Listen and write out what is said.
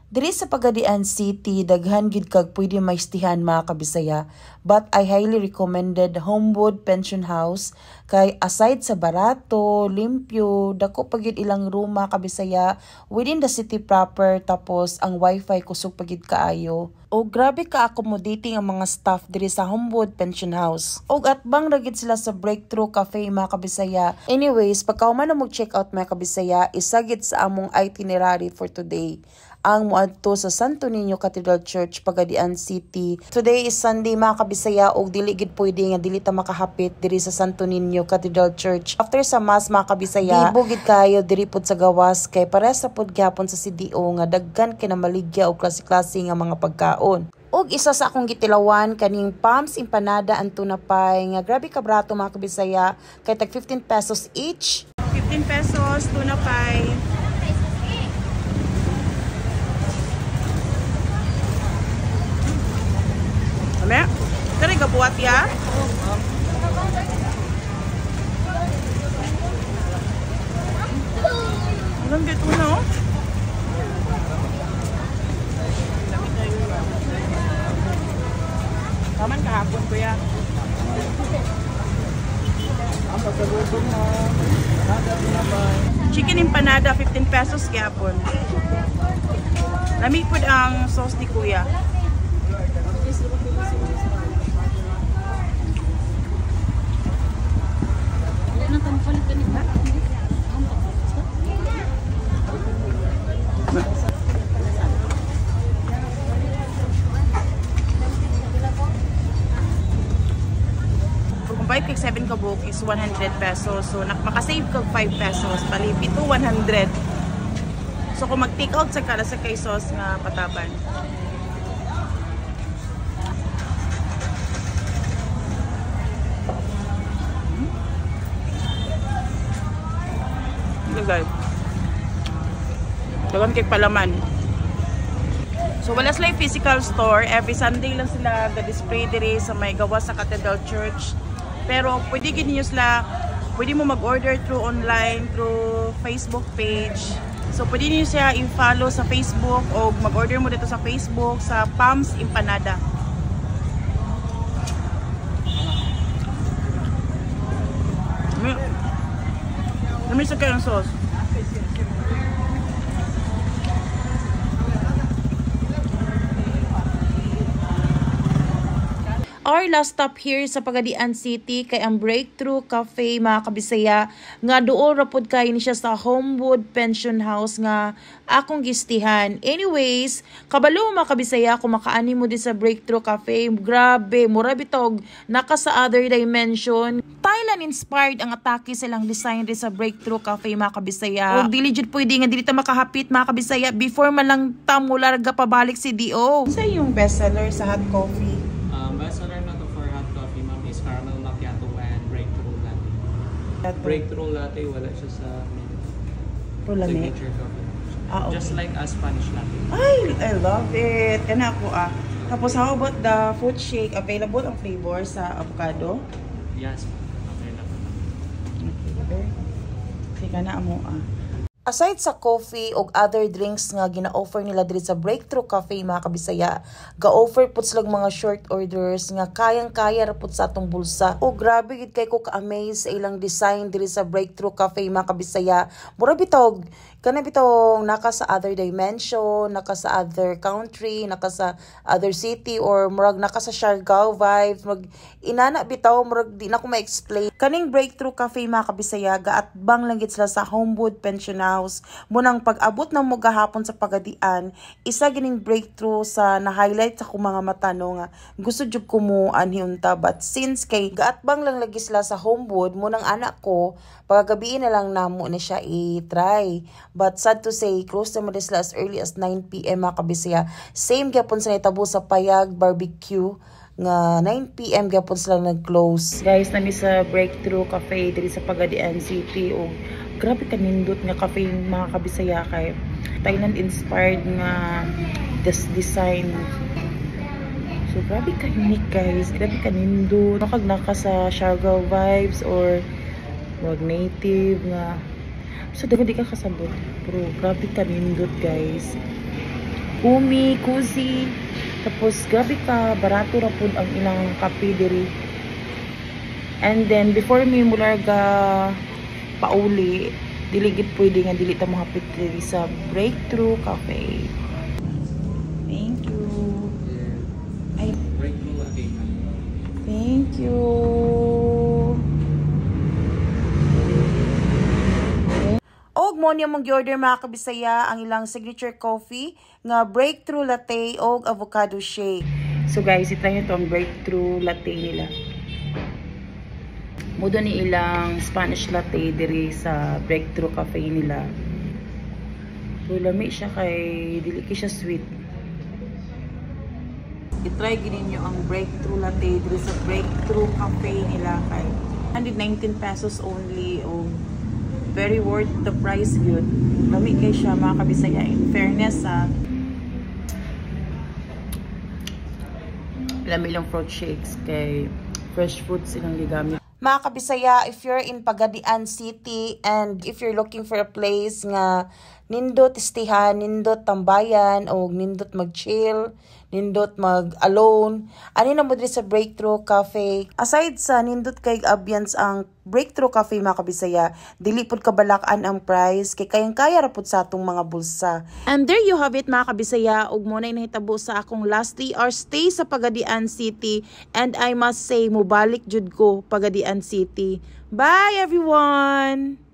Diri sa Pagadian City, daghan gid kag pwede maistihan, mga kabisaya. But I highly recommended Homewood Pension House kay aside sa barato, limpyo, dako pa gid ilang room, mga kabisaya, within the city proper, tapos ang wifi kusog pa gid kaayo. O grabe ka accommodating ang mga staff diri sa Homewood Pension House. Og atbang ra gid sila sa Breakthrough Cafe, mga kabisaya. Anyways, pagkahuman na mo check out, mga kabisaya, isa gid sa among itinerary for today ang muadto sa Santo Niño Cathedral Church, Pagadian City. Today is Sunday, mga kabisaya, ug dili gid pwede nga dili ta makahapit diri sa Santo Niño Cathedral Church. After sa mass, mga kabisaya, bibo gid kayo diri pud sa gawas kay parehas sa pud gyapon sa CDO nga daghan kay namaligya og klase-klase nga mga pagkaon. Og isa sa akong gitilawan kaning Pam's Empanada and Tuna Pie nga grabe ka barato, mga kabisaya, kay tag 15 pesos each. 15 pesos, tuna pie. Ame? Tari gabuhat ya? Alam dito na oh. Taman kahapon, kuya. Chicken empanada, 15 pesos gyapon. Lami pud ang sauce ni kuya. Kung 5 kag 7 ka buok is 100 pesos. So makasave kag 5 pesos. Bali pito 100. So kung mag take out sa kada sa kay sauce nga pataban. Okay guys. Dagan kay palaman. So wala sila yung physical store. Every Sunday lang sila ga-display diri sa may gawas sa Cathedral Church. Pero pwede gid niyo sila, pwede mo mag-order through online, through Facebook page. So pwede niyo siya i-follow sa Facebook o mag-order mo dito sa Facebook sa Pam's Empanada. Lami sa kayong sauce. Our last stop here sa Pagadian City kay ang Breakthrough Cafe, mga kabisaya, nga duol ra pod kay ni siya sa Homewood Pension House nga akong gistihan. Anyways, kabalo mga kabisaya kung makaani mo di sa Breakthrough Cafe, grabe, mura bitog naka sa other dimension. Thailand inspired ang atake silang design di sa Breakthrough Cafe, mga kabisaya. Og dili jud pwede nga dili ta makahapit, mga kabisaya, before man lang ta mularga pabalik CDO. Unsa yung best seller sa hot coffee? Best seller na to for hot coffee, ma'am, is caramel macchiato and breakthrough latte. Breakthrough latte, wala siya sa menu. Pero lami. Signature coffee. Ah, okay. Just like a Spanish latte. Ay, I love it. Kana ako ah. Tapos how about the fruit shake? Available ang flavor sa avocado? Yes, ma'am. Available. Okay, Sige na amo ah. Aside sa coffee og other drinks nga gina-offer nila diri sa Breakthrough Cafe, mga kabisaya, ga-offer pud sila mga short orders nga kayang-kaya ra pud sa atong bulsa. O grabe gid kay ko ka-amaze sa ilang design diri sa Breakthrough Cafe, mga kabisaya. Mura bitog kana bitong naka sa other dimension, naka sa other country, naka sa other city or murag naka sa Siargao vibes, murag inana bitaw, murag di na ko ma-explain. Kaning Breakthrough Cafe, mga kabisaya, gaatbang lang gid sila sa Homewood Pension House. Munang pag-abot ng mo gahapon sa Pagadian, isa gining Breakthrough sa na-highlight sa akong mga mata no nga gusto jud ko mo anhi unta, but since kay gaatbang lang lagi sila sa Homewood, munang anak ko paggabi na lang namo na siya i-try. But sad to say, close na mo sila as early as 9 p.m., mga kabisaya. Same gyapon sa nitabo sa Payag Barbecue nga 9 p.m. gyapon sila nag-close. Guys, nami sa Breakthrough Cafe diri sa Pagadian City ug grabe kanindot nga cafe, mga kabisaya, kay Thailand inspired nga this design. So grabe ka unique, guys. Grabe ka nindot. Kag naka sa Siargao vibes or wag native nga. So daghan di ka kasabot. Pero grabe ka nindot, guys. Kumi, cozy. Tapos grabe ka barato ra pud ang ilang kape diri. And then before mi mularga pauli, dili gid pwede nga dili ta mohapit diri sa Breakthrough Cafe. Thank you. Yeah. Ay, Breakthrough latte, ma'am. Thank you. Og mo niya mong gi-order, mga kabisaya, ang ilang signature coffee nga Breakthrough Latte og avocado shake. So guys, ito nyo to ang Breakthrough Latte nila. Mao ni ilang Spanish latte diri sa Breakthrough Cafe nila. So lami siya kay dili kay siya sweet. I-try gid ninyo ang Breakthrough Latte diri sa Breakthrough Cafe nila kay 119 pesos only o very worth the price gyud. Lami kay siya, mga kabisaya, in fairness ah. Lami lang fruit shakes kay fresh fruits ilang gigamit. Mga kabisaya, if you're in Pagadian City and if you're looking for a place nga nindot istihan, nindot tambayan, o nindot mag-chill, nindot mag-alone, ani na mo diri sa Breakthrough Cafe. Aside sa nindot kay ambience ang Breakthrough Cafe, mga kabisaya, dili pud kabalakan ang price kay kayang-kaya ra pud sa atong mga bulsa. And there you have it, mga kabisaya, ug mo na nahitabo sa akong last 3 hour stay sa Pagadian City and I must say mubalik jud ko Pagadian City. Bye, everyone!